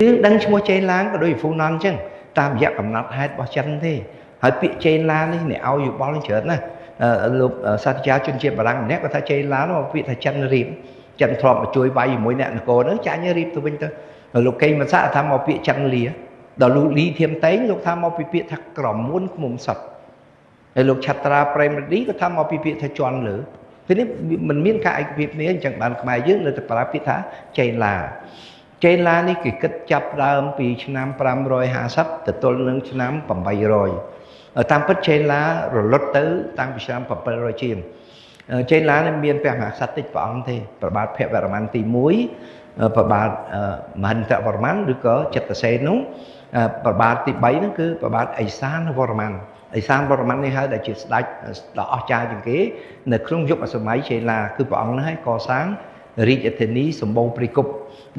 យើងដឹងឈ្មោះចេនឡានក៏ដូចហ្វូណនអញ្ចឹងតាមរយៈកំណត់ហេតុរបស់ចិនទេហើយពាក្យចេនឡាននេះអ្នកឲ្យយោបល់ច្រើនណាស់លោកសាស្ត្រាចារ្យជនជាតិបារាំងម្នាក់គាត់ថាចេនឡានមកពាក្យថាចិនរៀបចិនធ្លាប់មកជួយវាយជាមួយអ្នកនគរហ្នឹងចាញ់រៀបទៅវិញទៅលោកកេងមិនសាក់ថាមកពាក្យចិនលាដល់លោកលីធៀមតេងលោកថាមកពីពាក្យថាក្រមួនឃុំសត្វហើយលោកឆត្រាប្រេមរឌីក៏ថាមកពីពាក្យថាជន់លើពេលនេះมันមានការឯកភាពគ្នាអញ្ចឹងបានខ្មែរយើងនៅតែប្រើពាក្យថាចេនឡាចេនឡានេះគេគិតចាប់ដើមពីឆ្នាំ550ទៅទល់នឹងឆ្នាំ800តាមពិតចេនឡារលត់ទៅតាំងពីឆ្នាំ700ជាងចេនឡានេះមានព្រះមហាក្សត្រតិចព្រះអង្គទេព្រះបាទភវរ្ម័នទី1ព្រះបាទមហិន្ទវរ្ម័នឬក៏ចិត្តសេននោះព្រះបាទទី3ហ្នឹងគឺព្រះបាទឥសានវរ្ម័នឥសានវរ្ម័ននេះហើយដែលជាស្ដេចដ៏អស្ចារ្យជាងគេនៅក្នុងយុគសម័យចេនឡាគឺព្រះអង្គនេះហើយកសាងរាជធានីសម្បូរព្រៃគុក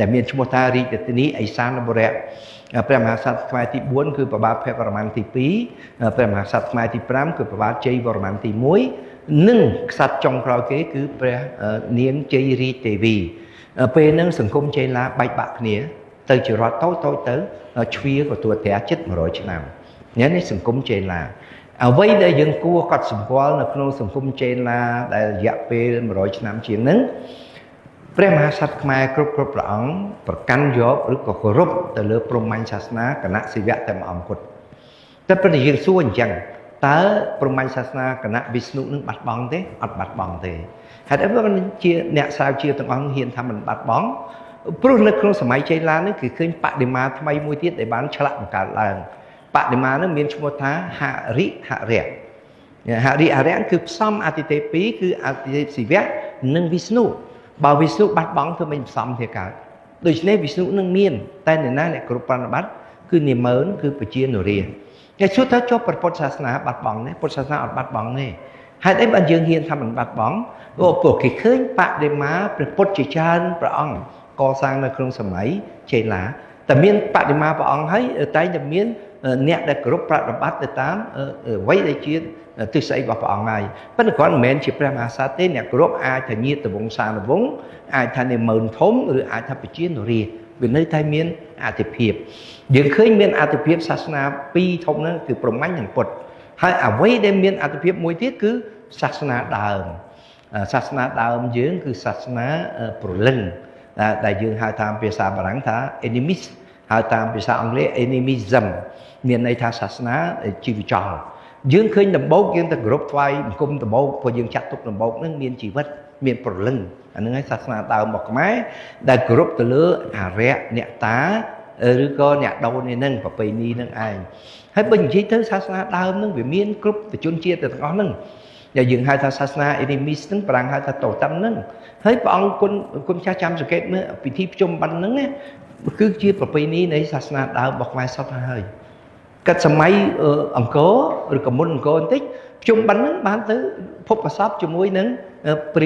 ដែលមានឈ្មោះថារាជធានីឥសានបុរៈព្រះមហាក្សត្រខ្មែរទី4គឺព្រះបាទភវរ្ម័នទី2ព្រះមហាក្សត្រខ្មែរទី5គឺព្រះបាទជ័យវរ្ម័នទី1និងក្សត្រចុងក្រោយគេគឺព្រះនាងជ័យរាជទេវីពេលហ្នឹងសង្គមចេនឡាបែកបាក់គ្នាទៅជារដ្ឋតូចតូចទៅជ្វាក៏ទួត្រាជិត100ឆ្នាំនេះសង្គមចេនឡាអ្វីដែលយើងគួរកត់សម្គាល់នៅក្នុងសង្គមចេនឡាដែលរយៈពេល100ឆ្នាំជាងហ្នឹងព្រះមហាក្សត្រខ្មែរគ្រប់ព្រះអង្គប្រកាន់យកឬក៏គោរពទៅលើព្រហ្មញ្ញសាសនាគណៈសិវៈតែមួយអង្គគត់តែប៉ុន្តែយើងសួរអញ្ចឹងតើព្រហ្មញ្ញសាសនាគណៈវិស្ណុនឹងបាត់បង់ទេអត់បាត់បង់ទេហេតុអីបានជាអ្នកស្រាវជ្រាវទាំងអង្គហ៊ានថាមិនបាត់បង់ព្រោះនៅក្នុងសម័យចេនឡានេះគឺឃើញបដិមាថ្មីមួយទៀតដែលបានឆ្លាក់បង្កើតឡើងបដិមានោះមានឈ្មោះថាហរិហរៈហរិហរៈគឺផ្សំអតិទេពពីរគឺអតិទេពសិវៈនិងវិស្ណុបើវិស្ណុបាត់បង់ធ្វើមិនផ្សំទេកើតដូច្នេះវិស្ណុនឹងមានតែអ្នកណាអ្នកគ្រប់ប្រណិប័តគឺនាម៉ឺនគឺប្រជានុរាគេសួរថាចុះព្រះពុទ្ធសាសនាបាត់បង់ទេពុទ្ធសាសនាអត់បាត់បង់ទេហេតុអីបានយើងហ៊ានថាមិនបាត់បង់ព្រោះគេឃើញបដិមាព្រះពុទ្ធជាច្រើនព្រះអង្គកសាងនៅក្នុងសម័យចេនឡាតែមានបដិមាព្រះអង្គហើយតែងតែមានអ្នកដែលគោរពប្រតិបត្តិទៅតាមអ្វីដែលជាទិសដីរបស់ព្រះអង្គហើយប៉ុន្តែគ្រាន់មិនមែនជាព្រះមហាក្សត្រទេអ្នកគោរពអាចថាញាតិវង្សានុវង្សអាចថានាម៉ឺនធំឬអាចថាប្រជានុរាស្ត្រវានៅតែមានអតិភិបយើងឃើញមានអតិភិបសាសនាពីរធំហ្នឹងគឺព្រហ្មញ្ញនិងពុទ្ធហើយអ្វីដែលមានអតិភិបមួយទៀតគឺសាសនាដើមសាសនាដើមយើងគឺសាសនាព្រលឹងដែលយើងហៅតាមភាសាបារាំងថា animist ហៅតាមភាសាអង់គ្លេស animism មានន័យថាសាសនាជីវចលយើងឃើញដំបូកយើងទៅគោរពថ្វាយបង្គំដំបូកព្រោះយើងចាត់ទុកដំបូកនឹងមានជីវិតមានព្រលឹងអានឹងហើយសាសនាដើមរបស់ខ្មែរដែលគោរពទៅលើអរិយអ្នកតាឬក៏អ្នកដូននេះនឹងប្រពៃណីនឹងឯងហើយបើនិយាយទៅសាសនាដើមនឹងវាមានគ្រប់ជនជាតិទាំងអស់ហ្នឹងដែលយើងហៅថាសាសនា animist ហ្នឹងប្រាំងហៅថាតូតាំហ្នឹងហើយព្រះអង្គគុណចាស់ចាំសង្កេតមើលពិធីភ្ជុំបិណ្ឌហ្នឹងណាគឺជាប្រពៃណីនៃសាសនាដើមរបស់ខ្មែរសុទ្ធហើយកាត់សម័យអង្គរឬក៏មុនអង្គរបន្តិចភ្ជុំបិណ្ឌហ្នឹងបានទៅភពប្រសពជាមួយនឹងព្រ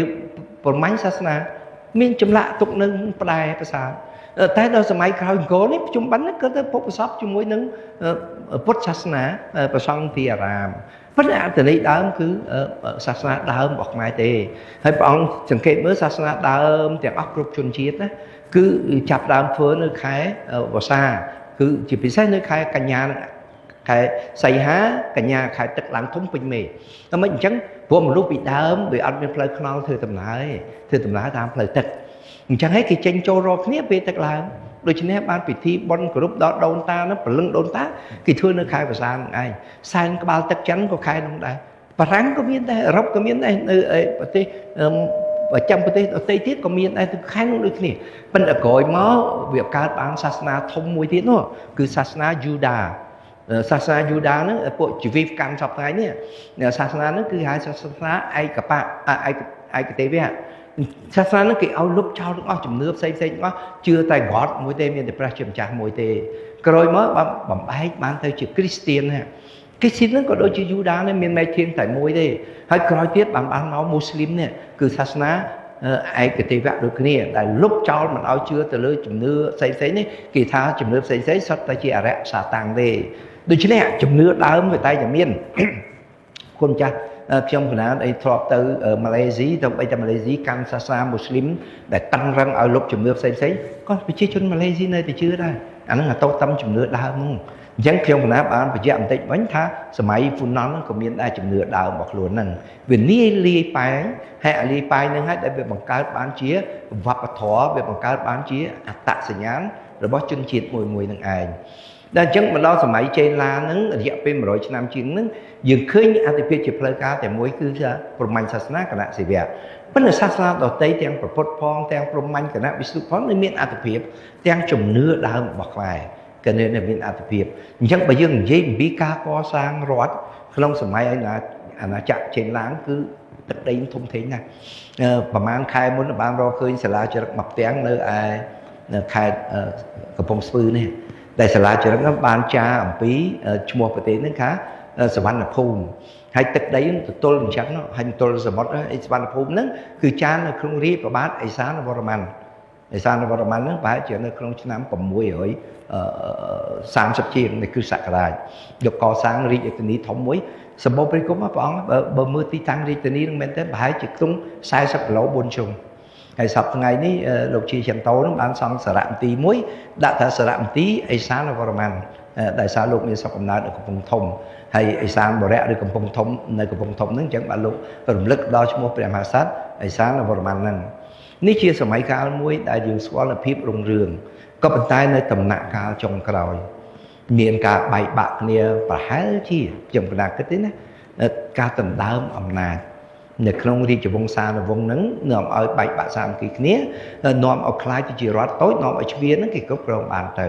ហ្មញ្ញសាសនាមានចម្លាក់ទុកនៅផ្ដែប្រាសាទតែដល់សម័យក្រោយអង្គរនេះភ្ជុំបិណ្ឌហ្នឹងក៏ទៅភពប្រសពជាមួយនឹងពុទ្ធសាសនាប្រសង់ទីអារាមប៉ុន្តែអត្ថន័យដើមគឺសាសនាដើមរបស់ខ្មែរទេហើយព្រះអង្គសង្កេតមើលសាសនាដើមទាំងអស់គ្រប់ជនជាតិណាគឺចាប់ដើមធ្វើនៅខែវស្សាគឺជាពិសេសនៅខែកញ្ញាខែសីហាកញ្ញាខែទឹកឡើងធំពេញមេតែមិនអញ្ចឹងព្រោះមនុស្សពីដើមវាអត់មានផ្លូវថ្នល់ធ្វើដំណើរទេធ្វើដំណើរតាមផ្លូវទឹកអញ្ចឹងហើយគេចេញចូលរកគ្នាពេលទឹកឡើងដូច្នេះបានពិធីបុណ្យគោរពដល់ដូនតានោះព្រលឹងដូនតាគេធ្វើនៅខែវស្សានឹងឯងសែនក្បាលទឹកចិនក៏ខែនោះដែរបារាំងក៏មានដែរអឺរ៉ុបក៏មានដែរនៅប្រទេសប្រចាំប្រទេសដទៃទៀតក៏មានដែរខែនោះដូចគ្នាប៉ុន្តែក្រោយមកវាកើតបានសាសនាធំមួយទៀតនោះគឺសាសនាយូដាសាសនាយូដាហ្នឹងពួកជីវិតកម្មសប្តាហ៍នេះសាសនាហ្នឹងគឺហៅសាសនាឯកបៈឯកទេវៈសាសនាហ្នឹងគេឲ្យលុបចោលទាំងអស់ជំនឿផ្សេងផ្សេងទាំងអស់ជឿតែ God មួយទេមានតែព្រះជាម្ចាស់មួយទេក្រោយមកបានបំបែកបានទៅជាគ្រីស្ទៀនណាគ្រីស្ទៀនហ្នឹងក៏ដូចជាយូដានេះមានមេធាងតែមួយទេហើយក្រោយទៀតបានមកមូស្លីមនេះគឺសាសនាឯកទេវៈដូចគ្នាដែលលុបចោលមិនឲ្យជឿទៅលើជំនឿផ្សេងផ្សេងនេះគេថាជំនឿផ្សេងផ្សេងសុទ្ធតែជាអរិយសាតាំងទេដូច្នេះជំនឿដើមវាតែមានគុណចាស់ ខ្ញុំកណាអីធ្លាប់ទៅម៉ាឡេស៊ីទៅបីតែម៉ាឡេស៊ីកាន់សាសនាមូស្លីមដែលតឹងរឹងឲ្យលុបជំនឿផ្សេងផ្សេងក៏ប្រជាជនម៉ាឡេស៊ីនៅតែជឿដែរអាហ្នឹងអាតូតឹមជំនឿដើមហ្នឹងអញ្ចឹងខ្ញុំកណាបានបញ្ជាក់បន្តិចវិញថាសម័យហ្វូណនហ្នឹងក៏មានដែរជំនឿដើមរបស់ខ្លួនហ្នឹងវានាយលាយប៉ែងហើយអាលាយប៉ែងហ្នឹងហើយដែលវាបង្កើតបានជាវប្បធម៌វាបង្កើតបានជាអត្តសញ្ញាណរបស់ជនជាតិមួយមួយនឹងឯងដល់អញ្ចឹងមកដល់សម័យចេនឡាហ្នឹងរយៈពេល100ឆ្នាំជាងហ្នឹងយើងឃើញអតិភិបជាផ្លូវការតែមួយគឺថាព្រហ្មញ្ញសាសនាគណៈសិវៈប៉ុន្តែសាសនាដទៃទាំងព្រះពុទ្ធផងទាំងព្រហ្មញ្ញគណៈវិស្ណុផងនៅមានអតិភិបទាំងជំនឿដើមរបស់ខ្មែរក៏នៅមានអតិភិបអញ្ចឹងបើយើងនិយាយអំពីការកសាងរដ្ឋក្នុងសម័យអាណាចក្រចេនឡានគឺទឹកដីធំធេងណាស់ប្រហែលខែមុនបានរកឃើញសាលាចរិកមួយផ្ទាំងនៅឯខេត្តកំពង់ស្ពឺនេះដែលសាលាចរិកនោះបានចារអំពីឈ្មោះប្រទេសហ្នឹងថាសវណ្ណភូមិហើយទឹកដីហ្នឹងទល់អញ្ចឹងហើយទល់សមុទ្រអីសវណ្ណភូមិហ្នឹងគឺចារនៅក្នុងរាជព្រះបាទឥសានវរ្ម័នឥសានវរ្ម័នហ្នឹងប្រហែលជានៅក្នុងឆ្នាំ630ជាងនៃគ្រិស្តសករាជយកកសាងរាជធានីធំមួយសម្បូរព្រៃគុំព្រះអង្គបើមើលទីតាំងរាជធានីហ្នឹងមែនទេប្រហែលជាក្នុង40គីឡូ4ជុំហើយសប្តាហ៍ថ្ងៃនេះលោកជាចន្ទោនឹងបានសង់សារមន្ទីរមួយដាក់ថាសារមន្ទីរឥសានវរ្ម័នដែលសារលោកមានស្រុកកំណើតនៅកំពង់ធំហើយឥសានបរៈឬកំពង់ធំនៅកំពង់ធំហ្នឹងអញ្ចឹងបានលោករំលឹកដល់ឈ្មោះព្រះមហាក្សត្រឥសានវរ្ម័នហ្នឹងនេះជាសម័យកាលមួយដែលយើងស្គាល់នូវភាពរុងរឿងក៏ប៉ុន្តែនៅដំណាក់កាលចុងក្រោយមានការបែកបាក់គ្នាប្រហែលជាខ្ញុំកណាគិតទេណាការដណ្ដើមអំណាចនៅក្នុងរាជវង្សានុវង្សហ្នឹងនាំឲ្យបែកបាក់សាមគ្គីគ្នានាំឲ្យខ្លាចទៅជារដ្ឋតូចនាំឲ្យជ្វាហ្នឹងគេគ្រប់គ្រងបានទៅ